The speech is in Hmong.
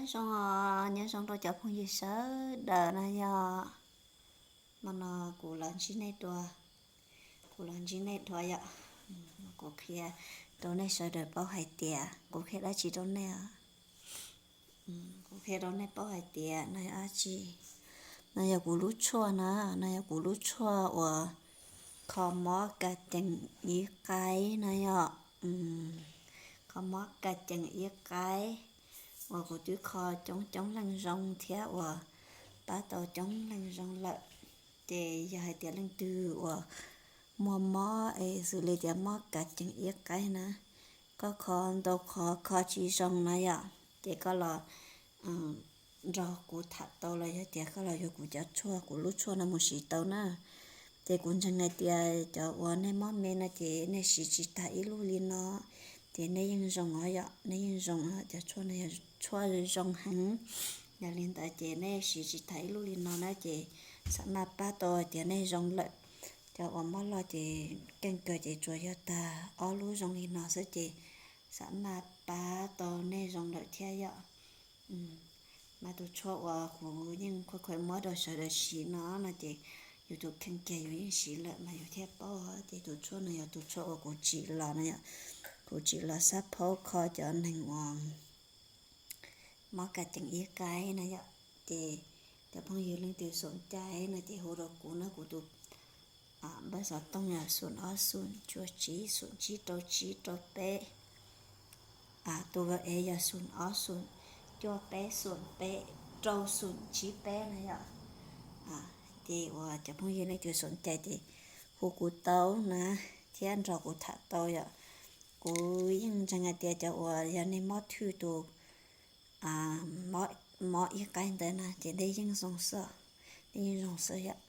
Nyob zoo os, nyob zoo rau cov phooj ywg sawv daws na yom. Hmo no kuv los ntsib nej dua, kuv los ntsib nej dua yom. Kuv qhia rau nej sawv daws paub hais tias kuv qhia dab tsi rau nej os. Kuv qhia rau nej paub hais tias no yog dab tsi. No yog kuv lub tshuaj na, no yog kuv lub tshuaj uas kho mob ka cees ib qaib na yom. Kho mob ka cees ib qaib uas kuv twb kho coob coob leej zoo thiab uas pab tau coob leej zoo lawm. Ces yog hais tias leej twg uas muaj mob es xws li tias mob ka cees ib qaib na, koj kho ntau qhov kho tsis zoo na yom, ces koj los nrog kuv tham tau los yog tias koj los yuav kuv cov tshuaj, kuv lub tshuaj no mus siv tau na. Ces kuv ntseeg hais tias cov uas nej mob me no ces nej siv tsis tag ib lub li no, ces nej yeej zoo os yom, nej yeej zoo os. Cov tshuaj no yog tshuaj zoo heev, yog li ntawd ces nej siv tsis tag ib lub li no na ces xam maj pab tau tias nej zoo lawm. Cov uas mob loj ces keej kawg ces tsuas yog tag ob lub zoo li no xwb ces xam maj pab tau nej zoo lawm thiab yom. Mas tus tshuaj uas kuv yeej khuv khuav muab rau sawv daws siv no no ces yus tus kheej kiag yus yeej siv lawm mas yus thiaj paub. Ces tus tshuaj no yog tus tshuaj uas kuv tsim los no yom, kuv tsim los xab phaub kho cov neeg uas mob ka cees ib qaib na yom. Ces cov phooj ywg leej twg xoom cai no ces hu rau kuv na, kuv tus npawb xov tooj yog xoom ob xoom cuaj tsib xoom tsib rau tsib rau peb. Tus WhatsApp yog xoom ob xoom cuaj peb xoom peb rau xoom tsib peb na yom. Ces uas cov phooj ywg leej twg xoom cai ces hu kuv tau na, thiab nrog kuv tham tau yom. Kuv yeej ntseeg hais tias cov uas yog nej mob thwj tus mob ib qaib ntawd na ces nej yeej zoo xwb, nej yeej zoo xwb yom.